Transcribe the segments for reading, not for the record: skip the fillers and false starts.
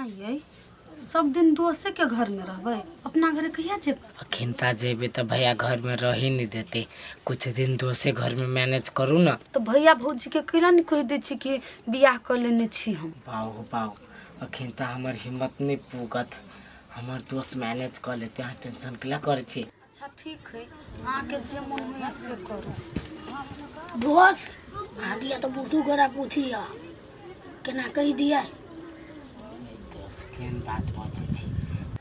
ये सब दिन दोसे के घर में रहबै, अपना घरे कहिया जेबै? अखन ता जेबै तऽ भैया घर में रही नहीं देते, कुछ दिन दोसे घर में मैनेज करू ना। तऽ भैया भौजी के कैला नहीं कहि दै छी कि बियाह कऽ लेने छी हम? बाऊ हो बाऊ, अखन ता हमर हिम्मत नहीं पुगत, हमर दोस्त मैनेज कऽ लेते, अहाँ टेंशन केला करै छी? अच्छा ठीक है, अहाँके जे मन होइए से करू। दोस्त अहाँ दिया तऽ बहुतो गोरा पूछिया, केना कहि दिया? दोस्त केहन बात बजै छी,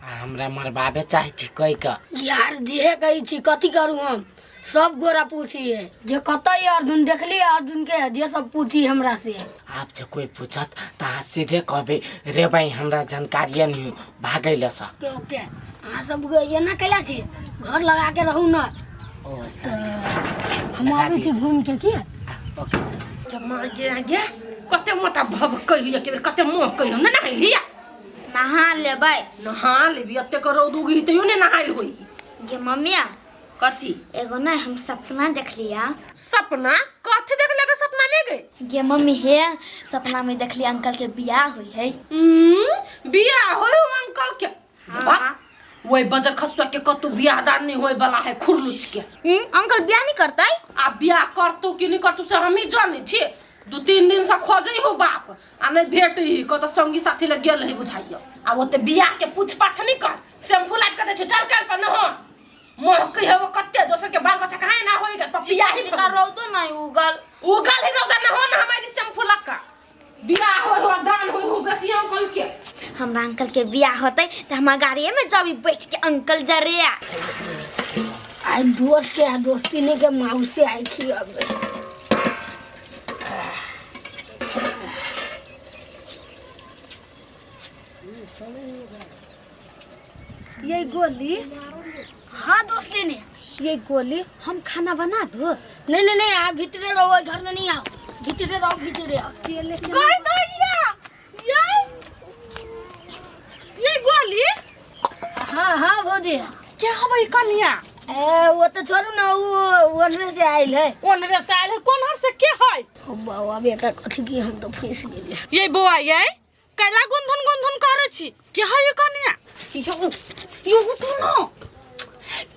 आ हमरा मरबाबे चाहै छी कहि कऽ? यार जेहे कहै छी, कथी करू हम, सब गोरा पूछिए जे कतऽ अर्जुन देखली अर्जुन के, जे सब पूछी हमरा से। आब जे कोई पूछत तऽ अहाँ सीधे कहबै रे भाई हमरा जानकारिए नहीं हो, भागै लए सँ। ओके ओके, अहाँ सब एना कैला छी, घर लगा के रहू ना। ओ सॉरी सॉरी, हम आबै छी घूम के की। Okay sir. गे गे कते मोटा भभकै होइए के बेर, कते मोह कहि हम ने नहैलिया? नहा लेबै। नहा लेबी, एतेक रौद उगी तैयो ने नहाइल होई। गे मम्मिया। कथी? एगो ने हम सपना देखलिया। सपना कथी देखले के सपना में गे? गे मम्मी हे सपना में देखली अंकल के बियाह होई है। बियाह होई हो अंकल के? हाँ। वही बजर खसुआ के कतौ बियाह दान नहीं होए वाला है खुरलुच के। अंकल बियाह नहीं करतै? आ बियाह करतौ कि नहीं करतौ से हमही जानै छी। 2-3 दिन से खोजै हो बाप आ नहीं भेट ही, कतौ संगी साथी लग गेल है बुझाइयो। आ ओते बियाह के पूछ पाछ नहीं कर, शैम्पू लाबि के दै छै चल काल्हि पर नहा। महकै है वो कते, दोसर के बाल बच्चा कहाँ ना होएगा पपिया ही। का रौदो नहीं उगल। उगल ही रौदा ना हो ना, हमारी शैम्पू लक्का बियाह होय हो दान होय हो बेसी अंकल के। हमरा अंकल के बियाह होतै त हमरा गाड़िए में जबी बैठ के अंकल जरे। आई दोस्त के आ दोस्ती नहीं के माउसे आई थी अब। ये गोली। हाँ दोस्ती ने ये गोली हम खाना बना दो। नहीं नहीं नहीं, आप भीतरे रहो, घर में नहीं आओ, भीतरे रहो, भीतरे आओ। गई दैया ये गोली। हाँ हाँ भौजी। क्या हबै कनिया? ए वो तो छोड़ू ना, वो ओनरे से आयल है। ओनरे से आयल है? कोन हर से के है? ओ बाबा, अब एकरा कथी की, हम तो फंस गेलियै। ये बौआ ये कैला गुंधुन गुंधुन करै छी, के है ये कनिया? यो यो उठू ना,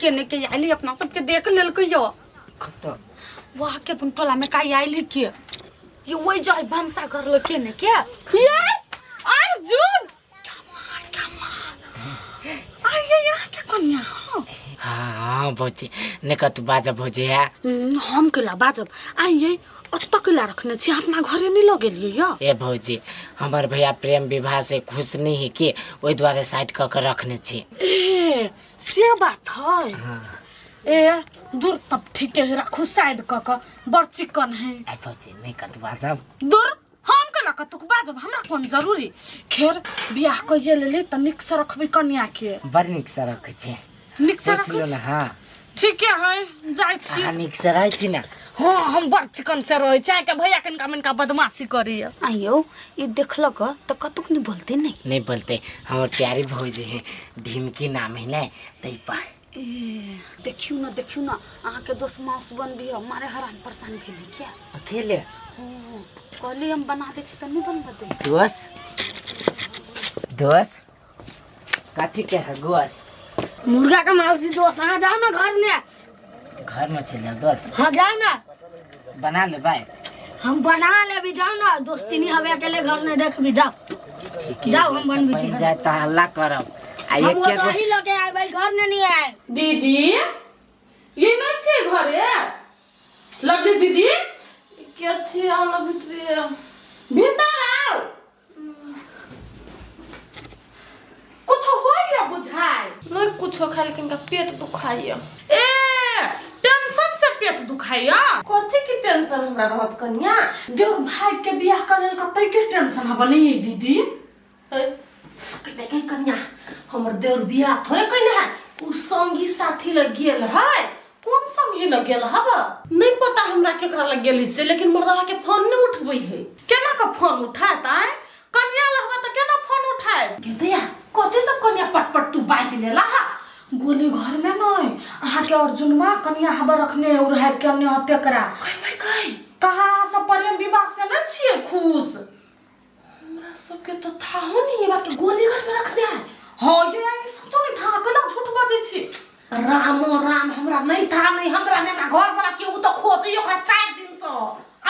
केने के आयली अपना सबके देख लेलकै यो। कतऽ? वाह के तुम टोला में काई आयली के ये वही जाय भनसा घर ल केने के। ये अर्जुन आ ये यहाँ के कनिया? हाँ हाँ भौजी, नहीं कतू बाजब भौजी है। हम केला बाजब? आ ये अतऽ केला रखने छी, अपना घरे नहीं लऽ गेलियै यो? ए भौजी, हमर भैया प्रेम विवाह से खुश नहीं है कि ओहि दुआरे साइड कऽ के रखने छी। ए से बात है। हाँ। ए दूर तब ठीक है, राखू साइड कऽ के, बड़ चिकन है। आ भौजी नहीं कतू बाजब। दूर हम केला कतुक बाजब, हमरा कोन जरूरी। खेर बियाह कहिए लेली तऽ नीक से रखबै कनिया के। बड़ नीक से रखै छी। नीक से पूछि रखै लियौ छी? ने। हाँ ठीके है, जाइ छी। अहाँ नीक से रहै छी ने? हाँ हम बड़ चिकन से रहै छी, आइके भैया कनिका मनिका बदमाशी करैया। आइयो ई देखलक तऽ कतुक नहीं बोलते? नहीं नहीं बोलते, हमर प्यारी भौजी है, ढिमकी नाम है ने तै पर। ए देखियौ ना, देखियौ ना, अहाँके दोस्त माउस बनबी है, मारे हरान परेशान भेली क्या? अकेले। हाँ कहली हम बना दै छी तऽ नहीं बनबऽ दे। दोस दोस कथी के है गोस? मुर्गा का माउसी दोस्त, अहाँ जाओ ना घर में। घर में चल जाओ दोस्त? हाँ जाओ ना। बना ले भाई। हम बना ले भी, जाओ ना दोस्ती नहीं हवे अकेले घर में देख भी जाओ। ठीक है जाओ, हम दोस्त, बनबी छी बन घर। जाए तो हल्ला करब आ हम एक वो गो तो ही लगे आए भाई, घर में नहीं आए। दीदी ये नहीं छे घरे? लवली दीदी के छी आउ न भितरे। भीतर आओ, कुछ होइया बुझाय? नहीं कुछो, खाली कनिका पेट दुखाइया। ए टेंशन से पेट दुखाइया? कथी की टेंशन हमरा रहत कनिया? देव भाई के बियाह कर लेल कतै के टेंशन हब नहीं दीदी? कहि कनिया, हमर देवर बियाह थोड़े कइने है, उ संगी साथी लग गेल है। कोन संगी लग गेल हब? नहीं पता हमरा केकरा लग गेल से, लेकिन मर्दवा के फोन नहीं उठबै है। केना के फोन उठात? आय कनिया लगबा त केना फोन उठाए? गेदैया कथी सब कनिया पटपट तू बाजि लेला हा? गोली घर में नहीं, अहाँ के अर्जुन माँ कनिया हबा रखने उड़ार के अन्य हत्या करा कहि भाई कहि कहाँ सब प्रेम विवाह से न छियै खुश? हमरा सबके तो थाहो नहीं ये बात के गोली घर में रखने आए। हाँ ये आई सोचो नहीं था केना झूठ बजै छी। रामो राम हमरा नहीं था नहीं हमरा ने हमरा घर वाला के उ तो खोजी ओकरा 4 दिन से।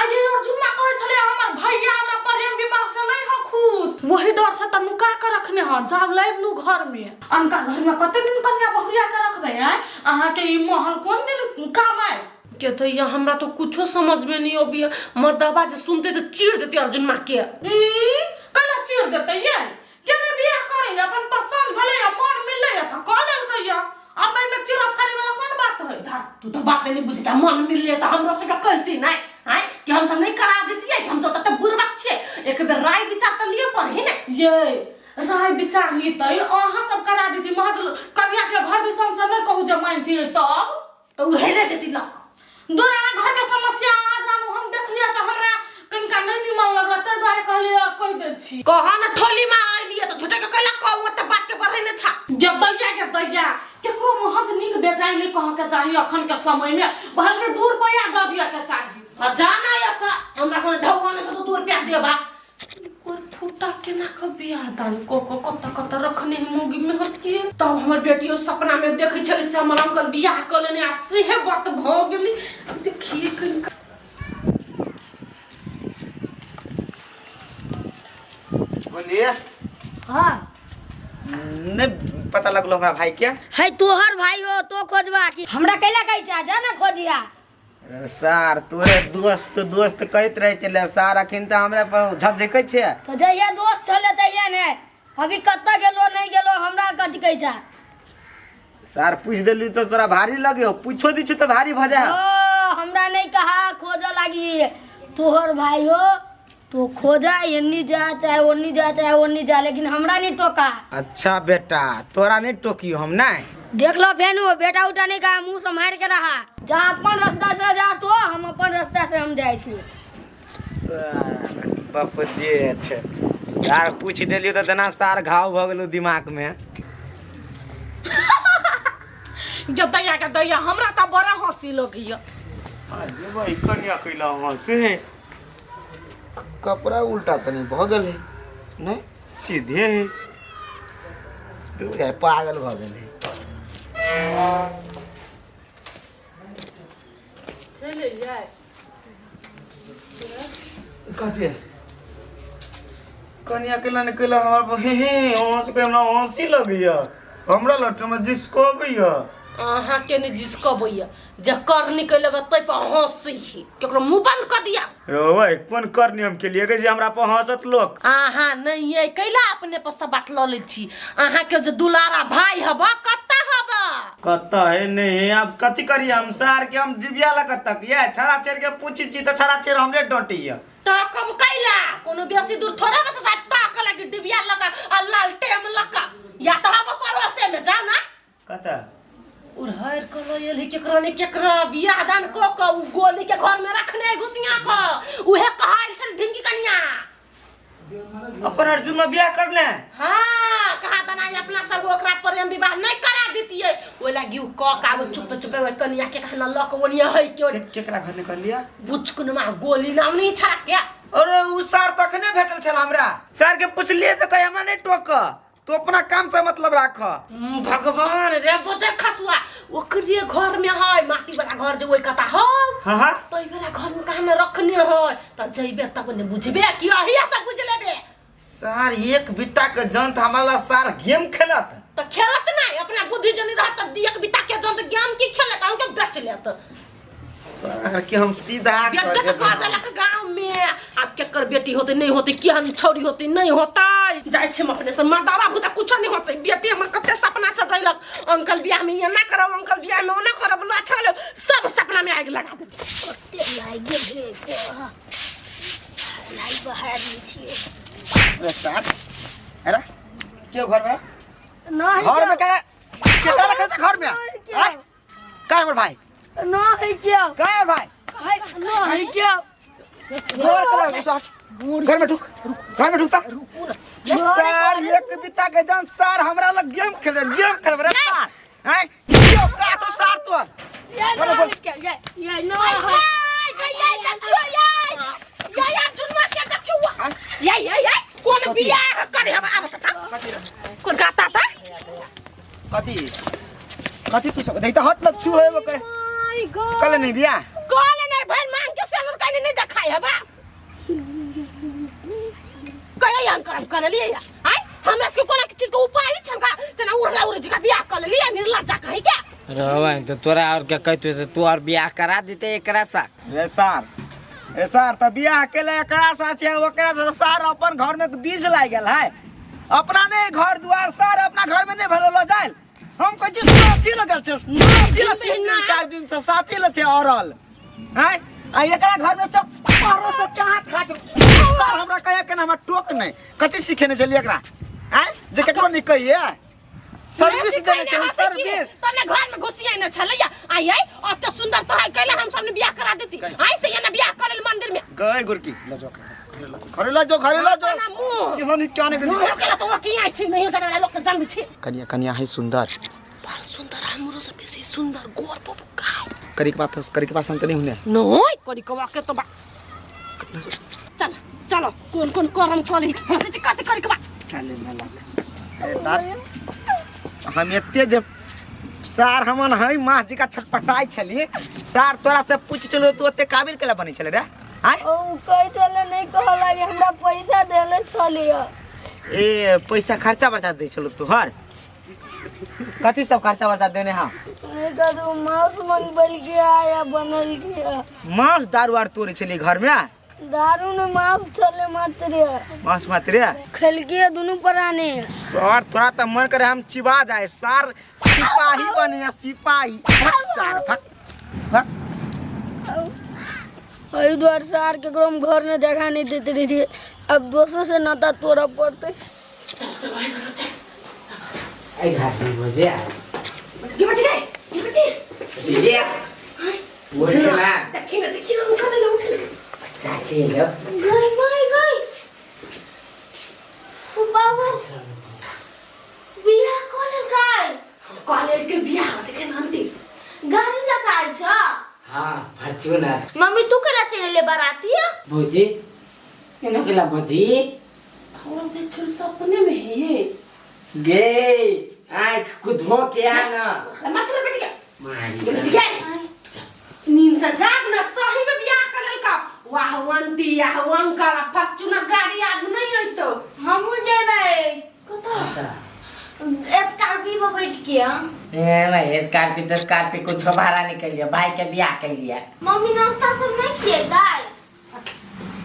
आइए अर्जुन ना कहै छलै हमर भैया हमरा प्रेम विवाह से नहीं हो खुश, वही डर से त नुका के रखने ह जाब लाइब लू घर में। अनका घर में कते दिन कन्या बहुरिया के रखबै आय, अहाँ के ई महल कोन दिन काम आयत? के तो ये हमरा तो कुछो समझ में नहीं अबिय। मर्दबा जे सुनते जे चीर देते अर्जुन माँ के। कला चीर देते ये केना बियाह करे अपन पसंद भले या मन मिलले या त क लेलकै या, अब एमे चीरा फाड़ी वाला कोन बात है? धा तू तो बात नहीं बुझता, मन मिलले त हमरो सबके कहती नहीं आय कि हम सब नहीं करा देतियै कि हम सब त बुढ़बा छियै, एक बेर राय विचार त लिए पड़ही ने। ये राय विचार लीतै अहाँ सब करा देती, महज कन्या के घर दिसन से नहीं कहू जे मानती तब तो उ हेरे देती लक। दूर अहाँ घर के समस्या अहाँ जानू, हम देखलियै त हमरा कनिका नहीं निमन लगल ताहि दुआरे कहलियै कहि दै छी। कह न ठोली मार अइलियै त झूठे के कैला कहू ओते बात के बढ़ै ने छा। गे दैया गे दैया केकरो महज नीक बेजाय नहीं कह के चाही अखन के समय में, भलके 2 रुपया दऽ दिअ के चाही। आ जाना या सा हमरा कोनो ढौआ ने से तो 2 रुपया देबा। कोन फूटा केना के बियाह दान क क कत कत रखने है मौगी में हटके। तब हमर बेटियो सपना में देखै छलै से हमर अंकल बियाह क लेने आ सेहे बात भ गेली। अब देखिए कनिका बोलिए। हाँ नहीं पता लगलो हमरा भाई के। है तोहर भाई हो तो खोजबा कि हमरा कैला कहै छा, जा ना खोजिया। सार तोरे दोस्त दोस्त करैत रहै छलै सार, अखन तऽ हमरा पर झझकै छै। तो जहिया दोस्त छलै तहिया ने, अभी कतऽ गेलो नहीं गेलो हमरा कथी कहै छा। सार पूछ देली तो तोरा भारी लगे, पूछो दी तो भारी भ जाए। ओ हमरा नहीं कहा खोजे लागी, तोहर भाई हो तो खोजा एन्नी जा चाहे ओन्नी जा चाहे ओन्नी जा, लेकिन हमरा नहीं टोका। अच्छा बेटा तोरा नहीं टोकी हम नहीं। देख लो फेनु बेटा उटा नहीं कहा, मुँह संभाल के रहा, जा अपन रास्ता से जा तो हम अपन रास्ता से हम जाइ छी। बाप जे छै सार पूछ देलियो तो तना सार घाव भ गेलो दिमाग में। जब दैया के दैया हमरा त बड़ा हंसी लगैया। अरे भाई कन्या कैला हंसे, कपड़ा उल्टा तनी भ गेल है नहीं सीधे है, तू यार पागल भ गेल है। चले जाए कथी कन्या कैला ने कैला हमरा हे हे हंस के हमरा हंसी लगैया, हमरा लट में जिसको अबैया। अहाँ के ने जिसकबैया जे करनी के लगे तै पर हंसी ही, केकरो मुंह बंद कर दिया। रो कोन करनी हम के लिए जे हमरा पर हंसत लोग। अहाँ नहीं है कैला अपने पर सब बात ल लै छी। अहाँ के जे दुलारा भाई हब कत्ता हब कत्ता है नहीं, अब कथी करी हम सार के हम डिबिया लग तक ये छड़ा छेड़ के पूछी छी त छड़ा छेड़ हमरे डंटिया। त कब कैला कोनो बेसी दूर थोड़ा बस ताक लगी डिबिया लगा आ लाल टेम लगा या त हब पड़ोसे में जा ना कत्ता उड़हर के लयल केकरा ने केकरा बियाह दान क क उ गोली के घर में रखने घुसिया क उहे कहल छल ढिंकी कन्या अपन अर्जुन में बियाह कर ले। हां कहा तना अपना सब ओकरा प्रेम विवाह नहीं करा देतियै, ओइ लागी उ क का चुप चुप ओइ कन्या के कहना लक ओनिया है के केकरा घर निकल लिया बुचकुनमा गोली नाम नहीं छा के। अरे उ सार तखने भेटल छल हमरा, सार के पुछलिए त कहे हमरा नहीं टोक, तो अपना काम से मतलब राख। भगवान रे बोते खसुआ ओकरे घर में है माटी वाला घर जे ओइ कता हो। हां हां तै वाला घर में कहाँ रखने है त जइबे तब ने बुझबे कि अहिया सब बुझ लेबे। सार एक बित्ता के जंत हमरा सार गेम खेलत त खेलत नहीं, अपना बुद्धि जनी रहत त एक बित्ता के जंत गेम की खेलत हम के बेच लेत। सार के हम सीधा कर देलक गांव में। अब केकर बेटी होते नहीं होते केहन छौरी होते नहीं होता जाय छै हम अपने से मर्दावा भूता कुछ नहीं होते। बेटी हमर कते सपना सजैलक अंकल बियाह में ये ना करब अंकल बियाह में ओना करब ला छल सब सपना में आगि लगा देते। कते लागि गेल लाई बाहर छियै। अरे सार अरे क्यों घर में नहीं घर में का केकरा रखने छै घर में का हमर भाई नहीं क्यों का हमर भाई नहीं क्यों घर घर में ढुक घर में ढुकता सार एक बिता के जान सार हमरा लग गेम खेले गेम खेले रे सार हैं क्यों का तो सार तो ये ये ये नो ये ये देखियो ये ये अर्जुन मार के देखियो ये ये ये कोन बियाह करे हम आब त कोन गाता त कथी कथी तू सब दैता हट लग छु होए करे my God कल नहीं बियाह कल नहीं भइल मांग के सेलर कने नहीं देखाय हबा कले यान करम कर लिए आय हमरा से कोना चीज के उपाय नहीं छनका जना उड़ला उड़ जी का बियाह कर लिए निर्लज्जा कहीं क्या रहवा तो तोरा और क्या कहते से तू और बियाह करा देते एकरा सा। रे सार रे सार त बियाह के ले एकरा सा छै ओकरा सा सार अपन घर में बीज लाग गेल है अपना नहीं घर द्वार सार अपना घर में नहीं भरल जाए हम कहै छी साथी लगल छै साथी ल 3 दिन 4 दिन से साथी ल छै औरल हैं आ एकरा घर में सब पारो से कहाँ खा छै सार हमरा कहे के ना हमरा टोक नहीं कथी सिखेने छलियै एकरा हैं जे केकरो नहीं कहिए सर्विस देने छली सर्विस तने घर में घुसी आई न छलैया आई आई अते सुंदर तो है कहले हम सब ने बियाह करा देती आई से ये ना बियाह कर मंदिर में गए गुरकी ल जो घरे ल जो घरे ल जो मुँह। कि होनी क्या नहीं मुँह के तो की आई छी नहीं जाने वाला लोग के जन्म छी कनिया कनिया है सुंदर पर सुंदर हमरो से बेसी सुंदर गोर पपुका है करी के बात करी के पास हम त नहीं हुने नहीं करी कवा के तो बा चल चलो कौन कौन करम चली हंसी छी कथी करी के बा चले ना लग अरे सार हम एते जे सार हमन है माँ जी का छटपटाई छलिए सार तोरा से पूछ चलो तू ओते काबिल केला बनै छले रे आय ओ कहि चले नहीं कहला कि हमरा पैसा देले छलिए। ए पैसा खर्चा बर्चा दै छलो तोहर कथी सब खर्चा बर्चा देने हा नहीं कदू मांस मंगबल के आया बनल के मांस दारू आर तोरे छली घर में दारू ने मांस छले मात्र मांस मात्र खेलके दुनू प्राणी सर तोरा त मन करे हम चिबा जाए सार सिपाही बने सिपाही फक सार फक फक। एहि दुआरे सार केकरो हम घर में जगह नहीं देते रही अब दोस्तों से नाता तोड़ा पड़ते। आई घाट में बजे के बेटी गए के बेटी दीजिए उठ ना देखी ना देखी ना उठा ले उठ ले चाची लो गई माई गई बाबू बियाह कॉलेज गाय कॉलेज के बियाह देखे नानती गाड़ी लगाई छ। हां फॉर्च्यूनर मम्मी तू केला चले ले बाराती है भौजी एना केला भौजी हमरा से छल सपने में है ये गे आंख कुदो के आना मछली बेटी के मारी बेटी के नींद से जाग ना सही में बियाह कर ललका वाह वंती या अंकल फॉर्च्यूनर गाड़ी आगू नहीं आइतो हमहू जेबै कतऽ स्कॉर्पियो पर बैठ के। ए मैं स्कॉर्पियो तो स्कॉर्पियो कुछ भाड़ा निकल लिया भाई के बियाह कर लिया। मम्मी नाश्ता सब नहीं खिएतै?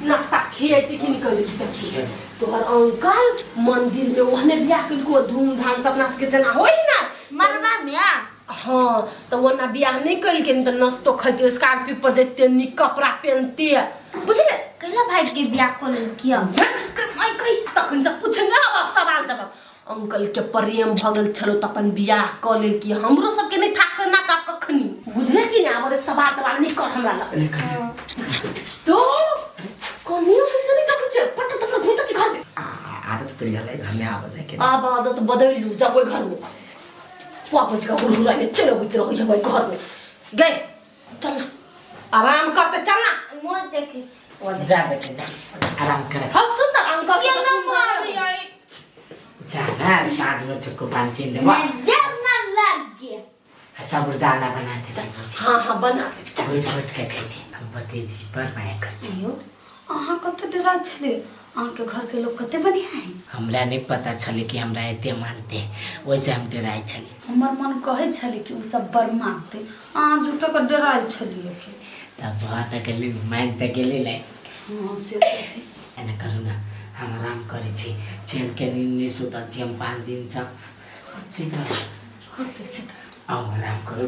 नाश्ता खिएतै कि निकल छु त खिए तोहर अंकल मंदिर में ओहने बियाह कइलको धूमधाम से अपना सबके जना होई ना मरबा में। हाँ तो ओना बियाह नहीं कइलके त नाश्तो खैते स्कॉर्पियो पर जैते नीक कपड़ा पहनते बुझले कैला भाई के बियाह कर लेलकिया मैं कहि तखन से पूछने अब सवाल जवाब अंकल के प्रेम भ गेल छलो त अपन बियाह क लेलकी हमरो सबके नहीं थाक ना का कखनी बुझले कि ना बोले सवाल जवाब नहीं कर हमरा लग तो कनियो ऐसे नहीं तक छे पट तक घुस त घर में आदत पड़ गेल है घर में आबे जाए के अब आदत बदल लू जा कोई घर में वापस का हुरहुरा ले चलो बुझ रहो ये घर में गए चल ना आराम करते चल ना मोर देखै छी जा बेटे जा आराम कर। हम सुंदर अंकल के केना सुंदर मारी आई जा ना साँझ में चक्को पान किन देबो जैसा लग गया साबुदाना बना दे। हाँ हाँ बना दे बैठ बैठ के खाइते हम भतीजी पर माया करते। यो अहाँ कते डरा छले अहाँ के घर के लोग कते बढ़िया है। हमरा नहीं पता छले कि हमरा एते मानते वैसे हम डराइ छली। हमर मन कहै छले कि उ सब बड़ मानते अहाँ झूठो के डराइ छलिए कि तब बहुत गेली मान त गेली ले। हाँ से त है। एना करू ना हम आराम करै छी चैन के नींद नहीं सुतल छी हम 5 दिन से सुति रहू। होते सीता आउ आराम करू।